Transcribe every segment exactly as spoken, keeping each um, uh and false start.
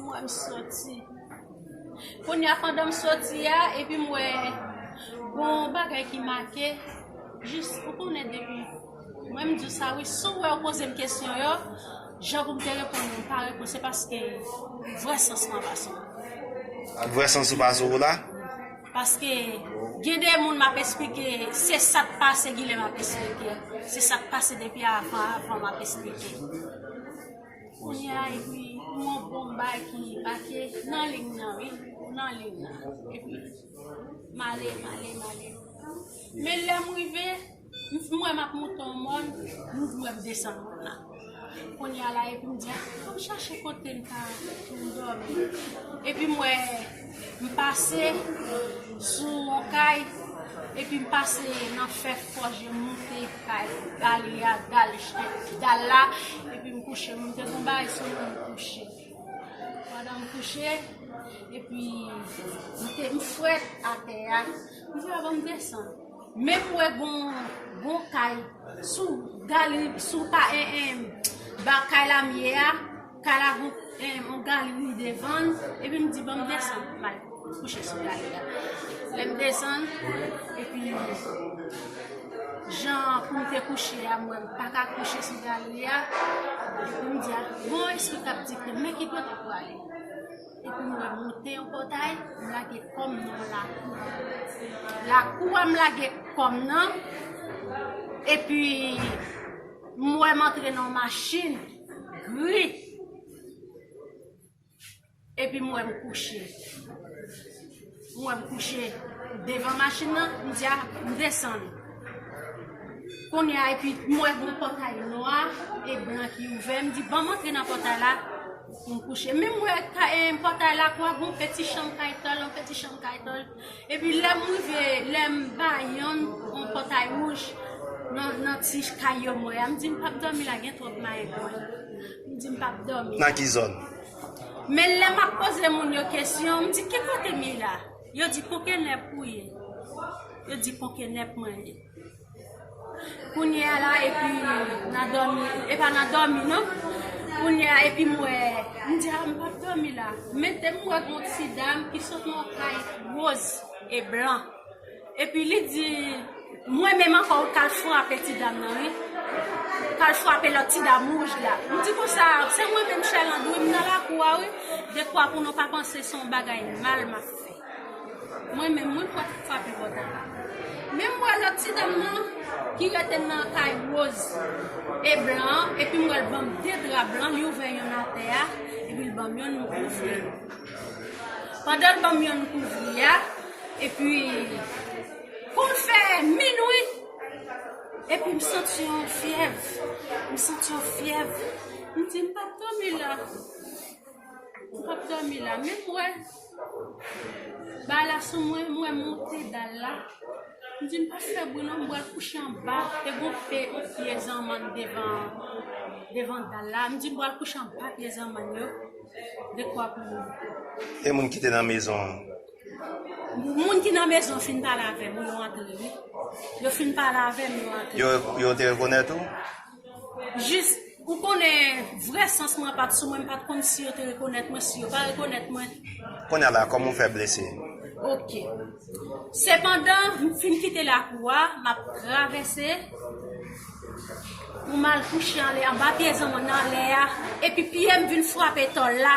M wè m soti. Kounye a, pandan m soti a, epi m wè gon bagay ki make, jis, ou konnen, depi mwen m di w sa, wi, si w wè yo poze m kesyon yo, jan pou m te reponn yo, m pa reponn, se paske vrè sans mwen pa sou mwen. Vrè sans ou pa sou ou la? Paske gen de moun m ap esplike, se sa k pase, Gilè m ap esplike. Se sa k pase depi avan, avan m ap esplike. Kounye a, epi, yon bon bagay ki make nan liy nan, wi, nan liy nan. Epi, m ale, m ale, m ale. Men lè m rive, m wè m ap moute yon mòn, m wè m desann mòn nan. Kounye a la, epi m di, a, fò m chache kote m ka, pou m dòmi. Epi m wè, m pase sou yon kay, epi m pase nan fè fòje, m moute kay, galri a, dal, dal la, epi m kouche, m te gon bagay sou mwen, m kouche. Pandan m kouche, epi m te, m frèt atè a, m di, a, ban m desann. Men m wè gon, gon kay sou galri, sou pa, en, en, ba kay la m ye a, kay la gon, en, yon galri devan l, epi m di, ban m desann, m al kouche sou galri a. Lè m desann, epi jan pou m te kouche a, m wè m pa ka kouche sou galri a, epi m di, a, gon espri k ap di m, men ki kote pou ale? Epi m wè m moute yon pòtay, m lage kò m nan lakou. Lakou a, m lage kò m nan, epi m wè m antre nan yon machin gri, epi m wè m kouche. M wè m kouche devan machin nan, m di, a, m desann. Kounye a, epi m wè gon pòtay nwa e blan ki ouvè, m di, ban m antre nan pòtay la, pou m kouche. Men m wè ka-, e, pòtay lakou a, gon peti chanm kay tòl, yon peti chanm kay tòl. Epi lè m rive, lè m ba yonn, yon pòtay wouj, nan, nan ti kay yo m wè a, m di, m p ap dòmi la, gen twòp mayen pou mwen. M di, m p ap dòmi. Nan ki zòn? Men lè m ap poze moun yo kesyon, m di, ki kote m ye la? Yo di, Ponkenèp ou ye? Yo di, Ponkenèp mwen ye. Kounye a la, epi nan dòmi, e pa nan dòmi non. Kounye a, epi m wè, m di, a, m p ap dòmi la. Men te m wè gon ti dam ki sot nan yon kay woz e blan. Epi li di, mwen menm ankò, k al frape ti dam nan, wi. K al frape lòt ti dam wouj la. M di konsa, se mwen menm, Sherlandry, m nan lakou a, wi. Dekwa pou nou pa panse se yon bagay mal m ap fè. Mwen menm, mwen pral frape pòtay la. Men m wè lòt ti dam nan ki rete nan kay woz e blan an, epi m wè l ban m de dra blan, li ouvè yonn atè a, epi l ban m yonn, m kouvri. Pandan l ban m yonn kouvri a, epi kou l fè minwi, epi m santi yon fyèv, m santi yon fyèv, m di, m p ap dòmi la. M p ap dòmi la. Men m wè bagay la sou mwen, m wè m moute dal la. M di, m pa fè bri non, m pral kouche anba. Te gon pye, yon pye zanmann devan, devan dal la. M di, m pral kouche anba pye zanmann yo. Dekwa pou mwen. E moun ki te nan mezon an? Moun ki nan mezon fin pale avè m, yo antre, wi. Yo fin pale avè m, yo antre. Yo, yo te rekonèt ou? Jis, ou konnen, vrè sans mwen pa t sou mwen, m pa t konn si yo te rekonèt mwen, si yo pa rekonèt mwen. Kounye a la, kòman w fè blese? Ok. Sepandan, m fin kite lakou a, m ap travèse pou m al kouche anlè, anba pye zanmann nan anlè a, epi pye m vin frape tòl la.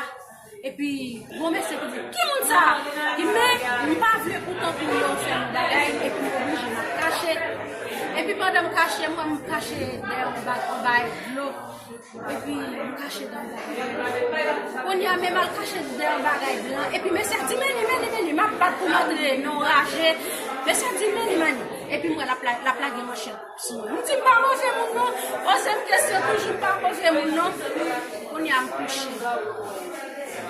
Epi, gon mesye ki di, ki moun sa a? Li di, men, m pa vle pou tankou yo fè m bagay, epi m oblije m ap kache. Epi pandan m kache, mwen, m kache dèyè yon ba-, yon bagay dlo. Epi, m kache dèyè yon bagay dlo. Kounye a, men m al kache dèyè yon bagay blan. Epi, mesye a di, men li, men li, men li, m ap bat pou m antre nan yon raje. Mesye a di, men li, men li. Epi, m wè l ap la-, l ap lage manchèt. M di, m pa move moun non. Poze m kesyon toujou, m pa move moun non. Kounye a m kouche.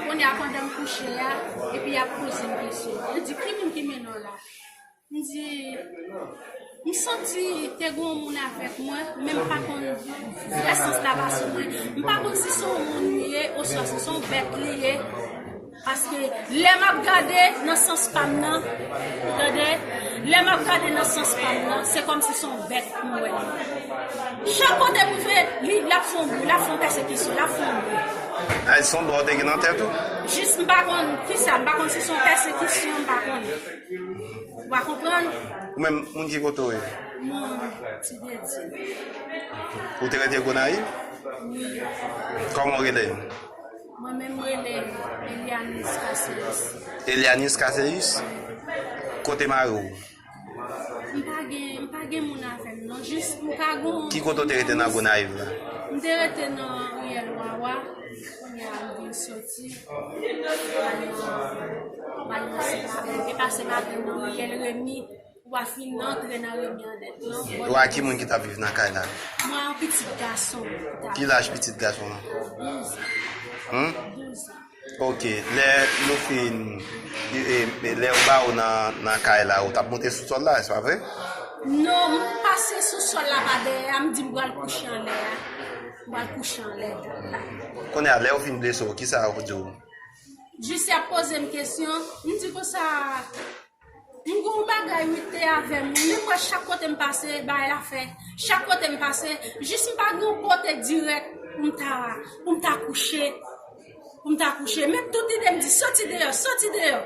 Kounye a pandan m kouche a, epi y ap poze m kesyon. Yo di, ki moun ki mennen w la? M di, m santi te gen yon moun avèk mwen, men m pa konn vrè sans la pa sou mwen. M pa konn si se yon moun li ye, oswa si se yon bèt li ye. Paske lè m ap gade nan sans pa m nan, tande, lè m ap gade nan sans pa m nan, se kòmsi se yon bèt m wè li. Chak kote m rive, li, l ap fè yon bri, l ap fè yon pèsekisyon, l ap fè yon bri. A, Se yon dwa w te gen nan tèt ou? Jis m pa konn kisa, m pa konn si se yon pèsekisyon, m pa konnen. Ou pa konprann? Ou menm, moun ki kote w ye? Moun Tibedi. Ou te rete Gonayiv? Wi. Kòman w rele? Mwen menm rele Elianis Caceus. Elianis Caceus? Kote mari w? M pa gen, m pa gen moun avè m non, jis m ka gon. Ki kote w te rete nan Gonayiv la? M te rete nan riyèl Wawa, kounye a m vin soti, m al nan, m al nan Sent Maten, m te pase maten nan riyèl Remi, ou pa fin antre nan Remi an nèt non. Ou a ki moun ki t ap viv nan kay la? Mwen a yon pitit gason ki t ap. Ki laj pitit gason an? Douz an. Hmm? Douz an. Ok, lè nou fin, e, e, lè yo ba ou nan, nan kay la, ou t ap monte sou sòl la, se pa vre? Non, m pase sou sòl la pa dèyè a, m di m pral kouche anlè a. M pral kouche anlè. Kounye a, lè yo fin blese w, kisa yo di w? Jis y ap poze m kesyon, m di konsa, m gon bagay wi te avè m wi, men m wè chak kote m pase, bagay la fè. Chak kote m pase, jis m pa gen yon kote dirèk pou m ta, pou m ta kouche. Pou m ta kouche. Men tout ide m di, soti deyò, soti deyò.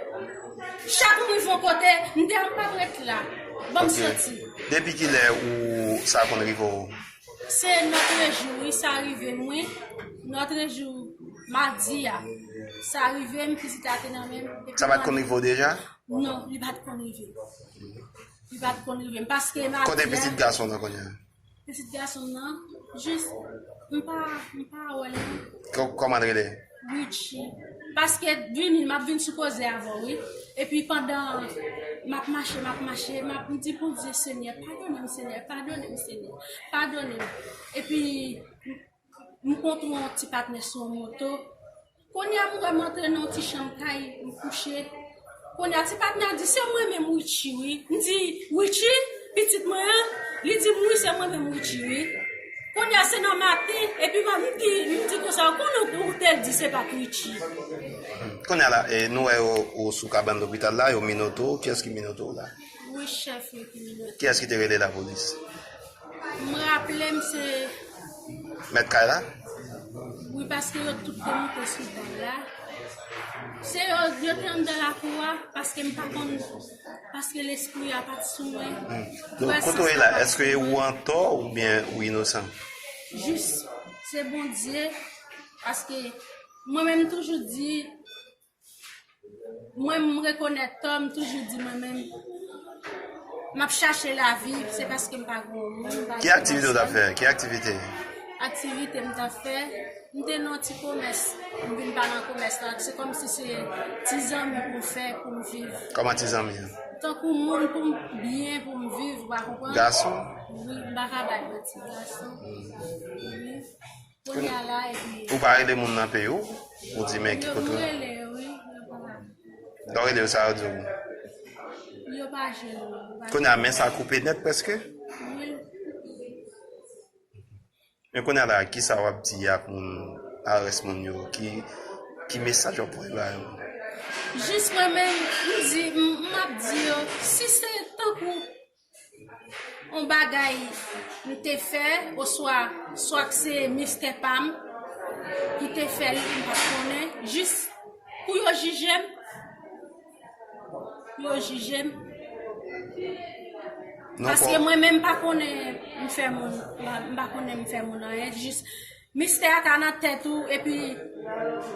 Chak m rive yon kote, m di, "A, m p ap ret la. Ban m soti." Ok. Depi kilè ou sa konn rive w? Se nòtrejou, wi, sa rive m, wi. Nòtrejou, madi a. Sa rive m, pitit la te nan men m. Epi sa pa t konn rive w deja? Non, li pa t konn rive m. Li pa t konn rive m. Paske madi a. Kote pitit gason nan kounye a? Pitit gason nan, jis, m pa, m pa wè l non. Kò-, kòman l rele? Richie. Paske vini, m ap vin sou koze avè w, wi. Epi pandan m ap mache, m ap mache, m ap, m di, "Bondye, Senyè, padone m, Senyè, padone m, Senyè, padone m." Epi, m, m kontre yon ti patnè sou yon moto. Kounye a, m wè m antre nan yon ti chanm kay, m kouche. Kounye a, ti patnè a di, "Se mwen menm, Richie, wi." M di, "Richie, pitit mwen an?" Li di m, "Wi, se mwen menm, Richie, wi." Kounye a, se nan maten, epi m, m di, m di konsa, "Konnen ou te di se pa t Richie." Kounye a la, e, nou wè yo, ou sou kabann lopital la, yo minote w, kiyès ki minote w la? Wi, chèf yo ki minote. Kiyès ki te rele lapolis? M raple m se. Mèt kay la? Wi, paske yo tout te moute sou dal la. Se yo, yo te anndan lakou a, paske m pa konn, paske lespri a pa t sou mwen. Hmm. Donk, kote w ye la, èske ou antò oubyen ou inosan? Jis, se Bondye, paske mwen menm toujou di, Mwen, m rekonèt tò, m toujou di mwen menm, m ap chache lavi, se paske m pa gen yon moun, m pa gen pèsòn. Ki aktivite w t ap fè? Ki aktivite? Aktivite m t ap fè, m te nan ti komès, m vin pa nan komès la, se kòmsi se ti zanmi pou m fè, pou m viv. Kòman ti zanmi an? Tankou moun pou m byen, pou m viv, ou pa konprann? Gason? Wi, m pa ka bay manti, gason. Wi. Kounye a la, epi. Ou pa rele moun nan peyi w? Ou di men ki kote w? Yo, m rele yo, wi, yo pa. Lè w rele yo, sa yo di w? Yo pa jwenn mwen, yo pa. Kounye a, men sa koupe nèt prèske? Wi, l koupe. Men kounye a la, kisa w ap di ak moun, a rès moun yo? Ki, ki mesaj w ap voye ba yo? Jis mwen menm, m di, m, m ap di yo, si se tankou yon bagay m te fè, oswa, swa k se mistè pa m ki te fè l, m pa t konnen, jis pou yo jije m, pou yo jije m. Non, paske mwen menm m pa konnen m fè moun, m pa konnen m fè moun anyen, jis mistè a ka nan tèt ou, epi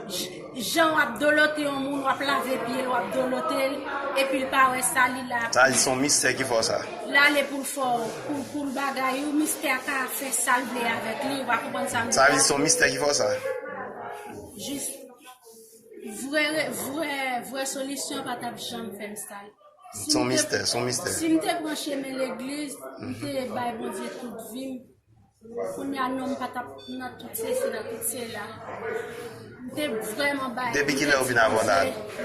j-, jan w ap dolote yon moun, w ap lave pye l, w ap dolote l, epi l pa wè sa, li la. Sa di se yon mistè ki fè w sa? L ale pou l fè w, pou, pou l bagay ou, mistè a ka fè sa l vle avèk li, ou pa konprann sa m di la? Sa di se yon mistè ki fè w sa? Jis, vrè, vrè, vrè solisyon pa t ap janm fè m sa. Se yon mistè, se yon mistè. Si m te pran chemen legliz, m te bay Bondye tout vi m, kounye a non m pa t ap nan tout sesi, nan tout sela. M te vrèman bay. Depi kilè ou vin avè w la?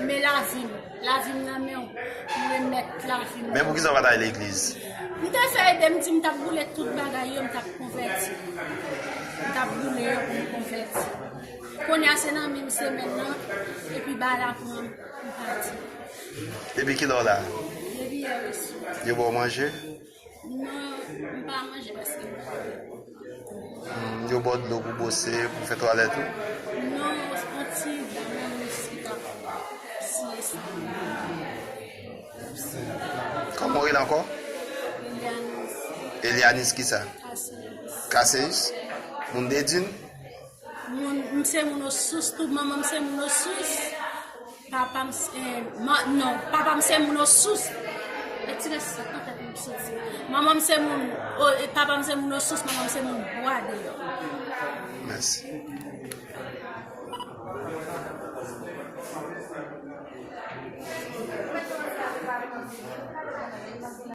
Men lavi m, lavi m nan men w, m remèt lavi m. Men poukisa w pa t al legliz? M te fè ede, m di m t ap boule tout bagay yo, m t ap konvèti. M t ap boule yo pou m konvèti. Kounye a se nan menm semèn nan, epi bagay la pran m, m pati. Depi kilè w la? Depi yè oswa. Yo ba w manje? Non, m pa manje paske m pa gen. Hmm, yo ba w dlo pou bwose, pou fè twalèt ou? Non, yon Kòman w rele ankò? Elianis kisa? Kaseyus. Moun Dedin? Moun, m se moun Osous tou, manman m se moun Osous. Papa m se, eh, ma, non, papa m se moun Osous. Retire sa nan tèt mwen soti. Manman m se moun, o, eh, papa m se moun Osous, manman m se moun Bwa Deyò. Mèsi.